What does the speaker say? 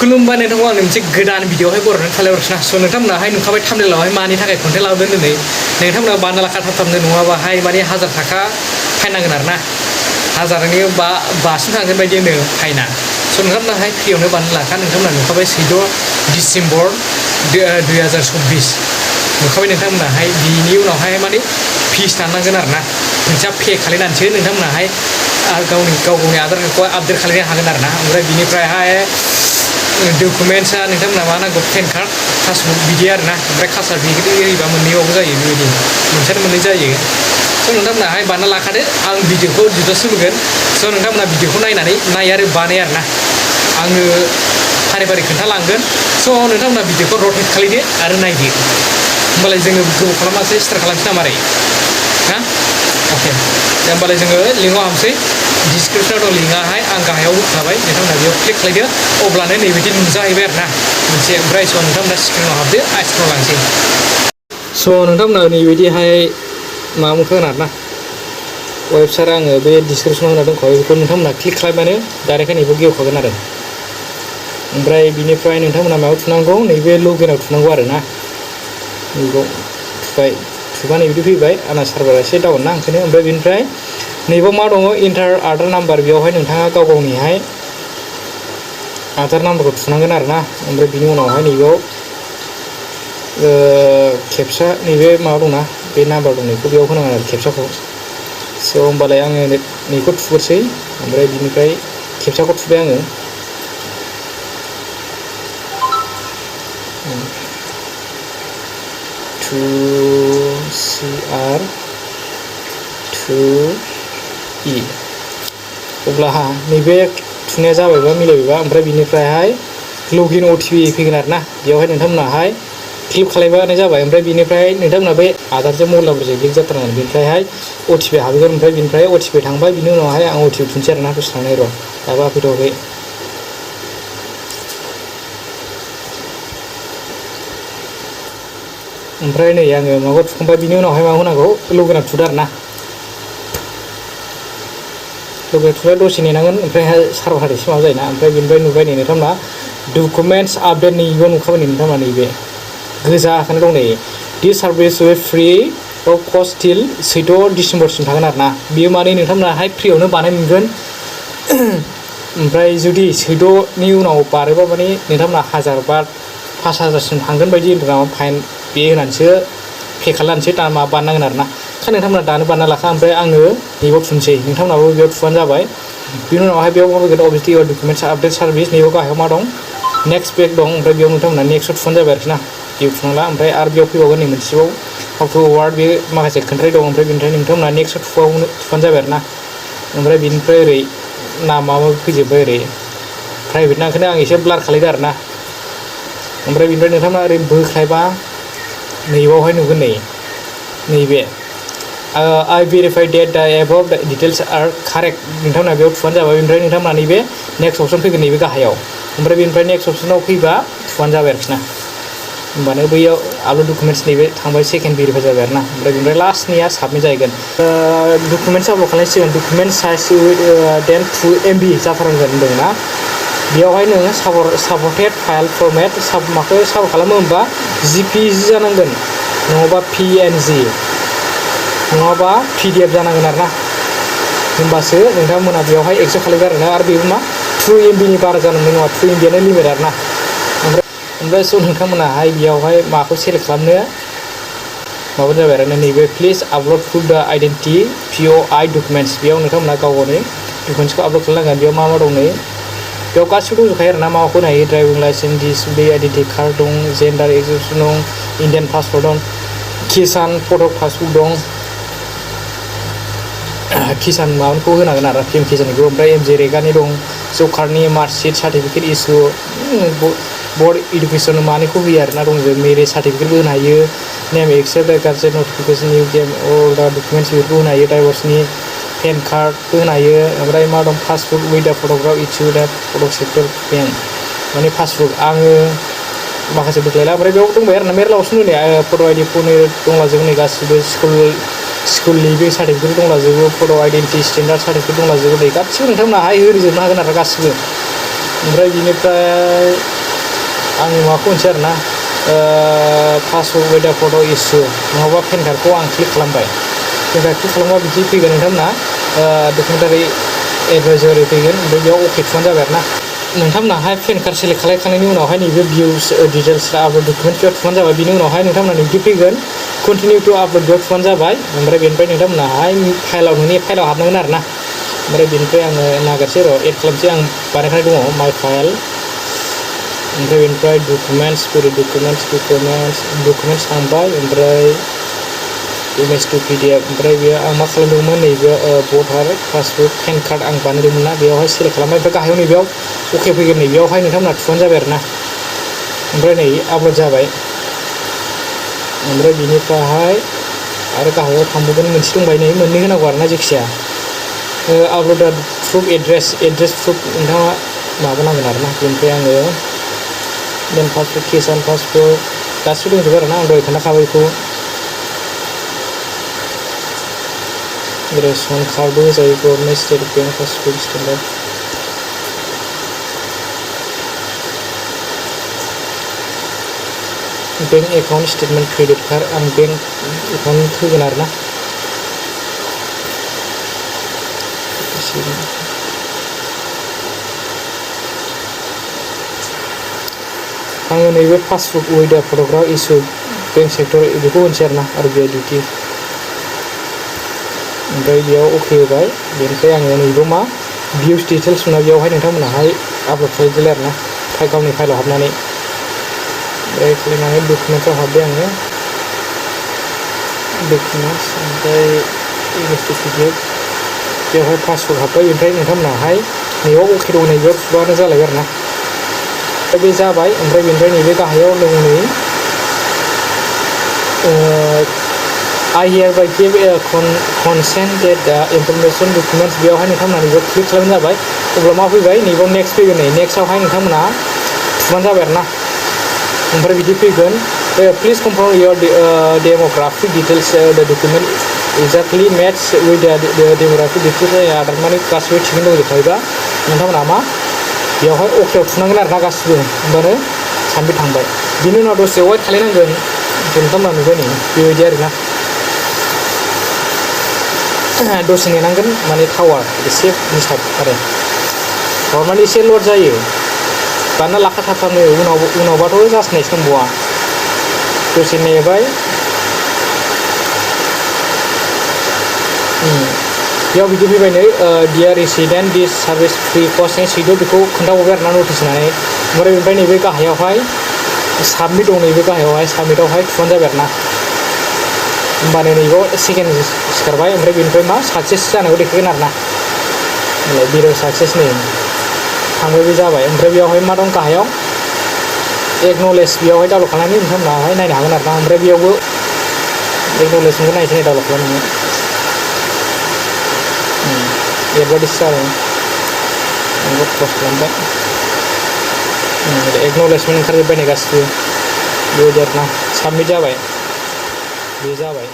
खुलुमबाय नोंथांखौ आंनि मोनसे गोदान भिडिअ'हाय बर'नि खालायहरफिना स' नोंथांमोनाहाय नुखाबाय थाम्बनेलावहाय मानि थाखाय कन्टेन्ट लाबोदों दिनै नोंथांमोना बाना लाखाथारथाबनो नङाबाहाय माने 1000 थाखा फाइन नांगोन आरो ना 1000नि बासिम थांगोन बायदि होनो फाइना स' नोंथांमोनाहाय फ्रियावनो बाना लाखा नोंथांमोना नुखाबाय 14 डिसेम्बर 2024 नुखाबाय नोंथांमोनाहाय बिनि उनावहाय माने फिस दाननांगोन आरो ना फैसा पे खालायनानैसो नोंथांमोनाहाय गावनि आधारखौ आपडेट खालायनो हागोन आरो ना ओमफ्राय बिनिफ्रायहाय डकुमेन्ट्सआ नोंथांमोना मा नांगौ पेन कार्ड पासबुक बिदि आरो ना ओमफ्राय कास्ट सार्टिफिकेट होयोबा मोननैयावबो जायो बेबायदि मोनसेयानो मोननै जायो स' नोंथांमोनाहाय बानायना लाखादो आं भिडिअखौ डिटेल्स होगोन स' नोंथांमोना भिडिअखौ नायनानै नाय आरो बानाय आरो ना आङो फारि फारि खोन्थालांगोन स' नोंथांमोना भिडिअखौ रटेट खालायदो आरो नायदो होमबालाय जोङो गोबाव खालामासै स्टार्ट खालामसै ना मारै हा अके दे होमबालाय जोङो लिंकआव हाबसै डिसक्रिपसनाव दं लिंकआहाय आं गाहायाव होखाबाय नोंथांमोना बेयाव क्लिक खालायदो अब्लानो नैबायदि नुजाहैबाय आरो ना मोनसे ओमफ्राय स' नोंथांमोना स्क्रिनाव हाबदो स्क्रिनाव लांसै स' नोंथांमोना नैबायदिहाय माबा मोनखागोन आरो ना वेबसाइट आङो बे डिसक्रिपसनाव होना दोनखाबाय बेखौ नोंथांमोना क्लिक खालामबानो डाइरेक्टहाय नैबो गेवखागोन आरो ओमफ्राय बिनिफ्राय नोंथांमोना मायाव थुनांगौ नैबे लगिनाव थुनांगौ आरो ना नैबाव थुबा नैबिदि फैबाय आंना सार्भारा एसे डाउन ना ओंखायनो ओमफ्राय बिनिफ्राय नैबाव मा दङ इन्टार आधार नाम्बार बेयावहाय नोंथाङा गावनिहाय आधार नाम्बारखौ थुनांगोन आरो ना ओमफ्राय बिनि उनावहाय नैबाव खेबसा नैबे माबा दंना बे नाम्बार दं बेखौ बेयाव होनांगोन आरो खेबसाखौ स' होमबालाय आङो नैखौ थुग्रोसै ओमफ्राय बिनिफ्राय खेबसाखौ थुबाय आङो 2CR 2E अब्ला नैबे थुनाया जाबायबा मिलायबायबा ओमफ्राय बिनिफ्रायहाय लगिन OTP फैगोन आरो ना बेयावहाय नोंथांमोनाहाय क्लिक खालामबानो जाबाय ओमफ्राय बिनिफ्राय नोंथांमोना बे आधारजों मबाइलजों लिंक जाथारनांगोन बिनिफ्रायहाय OTP हाबगोन ओमफ्राय बिनिफ्राय OTP थांबाय बिनि उनावहाय आं OTP थुनसै आरो ना दसे थांनाय र' दाबो फैथ'वाखै ओमफ्राय नै आङो माबाखौ थुखांबाय बिनि उनावहाय मा होनांगौ लगिनाव थुदो आरो ना लगिनाव थुबाय दसे नेनांगोन ओमफ्रायहाय सार्भार एसे माबा जायोना ओमफ्राय बिनिफ्राय नुबाय नै नोंथांमोना डकुमेन्ट्स आपडेट नैबो नुखाबाय नै नोंथांमोना नैबे गोजाखौनो दं नै this service with free of cost till 14 डिसेम्बरसिम थागोन आरो ना बेयो माने नोंथांमोनाहाय फ्रियावनो बानाय मोनगोन ओमफ्राय जुदि 14नि उनाव बारोबा माने नोंथांमोना 1000 बा 5000सिम थांगोन बायदि होनदों फाइन पे होनानैसो पे खालामनानैसो दा माबा बानायनांगोन आरो ना ओंखायनो नोंथांमोना दानो बानायना लाखा ओमफ्राय आङो नैबाव थुनसै नोंथांमोनाबो बेयाव थुबानो जाबाय बिनि उनावहाय बेयाव मा फैगोन अबभियासलि इउर डकुमेन्ट्स आपडेट सार्भिस नैबाव गाहायाव मा दं नेक्स्ट पेज दं ओमफ्राय बेयाव नोंथांमोना नेक्स्टआव थुबानो जाबाय आरोखि ना बेयाव थुनांला ओमफ्राय आरो बेयाव फैबावगोन नै मोनसेबाव हाउ टु वार्ड बे माखासे खोन्थाय दं ओमफ्राय बिनिफ्राय नोंथांमोना नेक्स्टआव थुबानो जाबाय आरो ना ओमफ्राय बिनिफ्राय ओरै नामाबो फैजोब्बाय ओरै प्राइभेट ना ओंखायनो आं एसे ब्लार खालायदो आरो ना ओमफ्राय बिनिफ्राय नोंथांमोना ओरै बोख्लायबा नैबावहाय नुगोन नैबे I verify that the above details are correct नोंथांमोना बेयाव थुबानो जाबाय बेनिफ्राय नोंथांमोना नैबे नेक्स्ट अपसन फैगोन नैबे गाहायाव ओमफ्राय बेनिफ्राय नेक्स्ट अपसनाव फैबा थुबानो जाबाय आरोखि ना होमबानो बैयाव आपल'ड डकुमेन्ट्स नैबे थांबाय सेकेन्ड भेरिफाइ जाबाय आरो ना ओमफ्राय बेनिफ्राय लास्टनिया साबमिट जाहैगोन डकुमेन्ट्स आपल'ड खालामसिगोन डकुमेन्ट साइज देन 2 MB जाथारनांगोन होन्दोंना बेयावहाय नोङो सापर्टेड फाइल फर्मेट माखौ सापर्ट खालामो होमबा JPG जानांगोन नङाबा PNG नङाबा PDF जानांगोन आरो ना होमबासो नोंथांमोना बेयावहाय एक्सेप्ट खालामगोन आरो ना आरो बेबो मा 2 MBनि बारा जानो मोननाय नङा 2 MBआनो लिमिट आरो ना ओमफ्राय स' नोंथांमोनाहाय बेयावहाय माखौ सेलेक्ट खालामनो माबानो जाबाय आरो नैबे प्लिज आपल'ड प्रुफ द आइडेन्टिटि POI डकुमेन्ट्स बेयाव नोंथांमोना गावनि डकुमेन्ट्सखौ आपल'ड खालामनांगोन बेयाव मा दं नै बेयाव गासिबो दंजोबखायो आरो ना माबाखौ नायो driving licence display identity card दं जेन्डार एक्सेप्सन दं इन्डियान पासपर्ट दं किसान फट' पासबुक दं किसान माबाखौ होनांगोन आरो PM किसाननिखौ ओमफ्राय MJ रेगानि दं जब कार्डनि marksheet certificate issue board education मानिखौ होयो आरो ना दंजोबो मेरिज सार्टिफिकेटबो होनो हायो name except guardian notification new game all दा डकुमेन्ट्स बेफोरखौ होनो हायो डाइभर्सनि पेन कार्डबो होनो हायो ओमफ्राय मा दं पासबुक उइथ दा फट'ग्राफ इस्यु दा फट' सेक्टर बेंक माने पासबुक आङो माखासे बोख्लायला ओमफ्राय बेयाव दंबाय आरो ना मेरला अपसन दं फट' आइडि दंलाजोबो नै गासिबो स्कुलनि बे सार्टिफिकेट दंलाजोबो फट' आइडेन्टिटि स्टेन्डार्ड सार्टिफिकेट दंलाजोबो नै गासिबो नोंथांमोनाहाय होजोबनो हागोन आरो गासिबो ओमफ्राय बिनिफ्राय आं माबाखौ होनसै आरोना पासबुक विथ फट' इसु नङाबा पेन कार्डखौ आं क्लिक खालामबाय पेन कार्ड क्लिक खालामबा बिदि फैगोन नोंथांमोना डकुमेन्टारि एडभाइजारि फैगोन ओमफ्राय बेयाव अके थुबानो जाबाय आरोना नोंथांमोनाहाय पेन कार्ड सेलेक्ट खालामखांनायनि उनावहाय नैबे भिउस डिटेल्स आपल'ड डकुमेन्ट बेयाव थुबानो जाबाय बिनि उनावहाय नोंथांमोना बिदि फैगोन कन्टिनिउ टु आपल'ड बेयाव थुबानो जाबाय ओमफ्राय बेनिफ्राय नोंथांमोनाहाय फाइलाव नोंनि फाइलाव हाबनांगोन आरोना ओमफ्राय बेनिफ्राय आङो नागिरसै र' एड खालामसै आं बानायखानाय दङ माइ फाइल ओमफ्राय बेनिफ्राय डकुमेन्टस थांबाय ओमफ्राय इमेज टु PDF ओमफ्राय बेयो आं मा खालामदोंमोन नैबे भटार पासबुक पेन कार्ड आं बानायदोंमोन ना बेयावहाय सेलेक्ट खालामबाय ओमफ्राय गाहायाव नैबेयाव अके फैगोन नैबेयावहाय नोंथांमोना थुबानो जाबाय आरोना ओमफ्राय नै आपल'ड जाबाय ओमफ्राय बिनिफ्रायहाय आरो गाहायाव थांबावगोन मोनसे दंबाय नै मोननै होनांगौ आरोना जायखिजाया आपल'ड प्रुफ एड्रेस प्रुफ नोंथाङा माबानांगोन आरोना बेनिफ्राय आङो देन पासबुक किसान पासबुक गासिबो दंजोबो आरोना आं दहाय खोन्थाखाबाय बेखौ रेशन कार्डबो होजायो government state bank passbook standard bank account statement credit card आं बेंक एकाउन्ट होगोन आरोना आङो नैबे passbook with photograph issue bank sector बेखौ होनसै आरोना RBI डिउटि ओमफ्राय बेयाव अके होबाय बेनिफ्राय आङो नैबेयाव मा भिउस डिटेल्स उनाव बेयावहाय नोंथांमोनाहाय आपल'ड खालामदों आरोना गावनि फाइलाव हाबनानै ओमफ्राय खुलिनानै डकुमेन्टआव हाबबाय आङो डकुमेन्टस ओमफ्राय इमेज टु PDF बेवहाय पासबुक हाबबाय ओमफ्राय नोंथांमोनाहाय नैबेयाव अके दं नैबेयाव थुबानो जालायबाय आरोना बे जाबाय ओमफ्राय बेनिफ्राय नैबे गाहायाव दङ नै I hereby give a consent that information documents बेयावहाय नोंथांमोना नैबेयाव क्लिक खालामनो जाबाय अब्ला मा फैबाय नैबेयाव नेक्स्ट फैगोन नै नेक्स्टआवहाय नोंथांमोना थुबानो जाबाय आरोना ओमफ्राय बिदि फैगोन please confirm your demographic details द डकुमेन्ट एक्जेक्टलि मेट्स विथ द डेमोग्राफिक डिटेल्स आधार माने गासिबो थिगैनो दंजोबखायोबा नोंथांमोना मा बेयावहाय अकेआव थुनांगोन आरोना गासिबो होमबानो साबमिट थांबाय बिनि उनाव दसे वेट खालामनांगोन नोंथांमोना नुबाय नै बेबायदि आरोना दसे नेनांगोन माने टावार एसे डिस्टार्ब आरो टावार माने एसे लड जायो बारना लाखाथारनो उनावबाथ' जासिनायसो दंबावा दसे नेबाय बेयाव बिदि फैबाय नै डियार रेसिडेन्ट दिस सार्भिस फ्रि कस्ट सैद' बेखौ खोन्थाहरबाय आरोना नटिस होनानै ओमफ्राय बेनिफ्राय नैबे गाहायावहाय साबमिट दं नैबे गाहायावहाय साबमिटआवहाय थुबानो जाबाय आरोना होमबानो नैबेयाव सेकेन्ड सिखारबाय ओमफ्राय बेनिफ्राय मा साक्सेस जानायखौ देखायगोन आरोना बिरो साक्सेस नै थांबाय बे जाबाय ओमफ्राय बेयावहाय मा दं गाहायाव एक्न'लेज बेयावहाय डाउनलड खालामनानै नोंथांमोनाहाय नायनो हागोन आरोना ओमफ्राय बेयावबो एक्न'लेजखौ नायसै नै डाउनलड खालामनानै एडभार्टाइज जादों आंबो पस्ट खालामबाय एक्न'लेजमेन्ट ओंखारजोब्बाय नै गासिबो बेबायदि आरोना साबमिट जाबाय बे जाबाय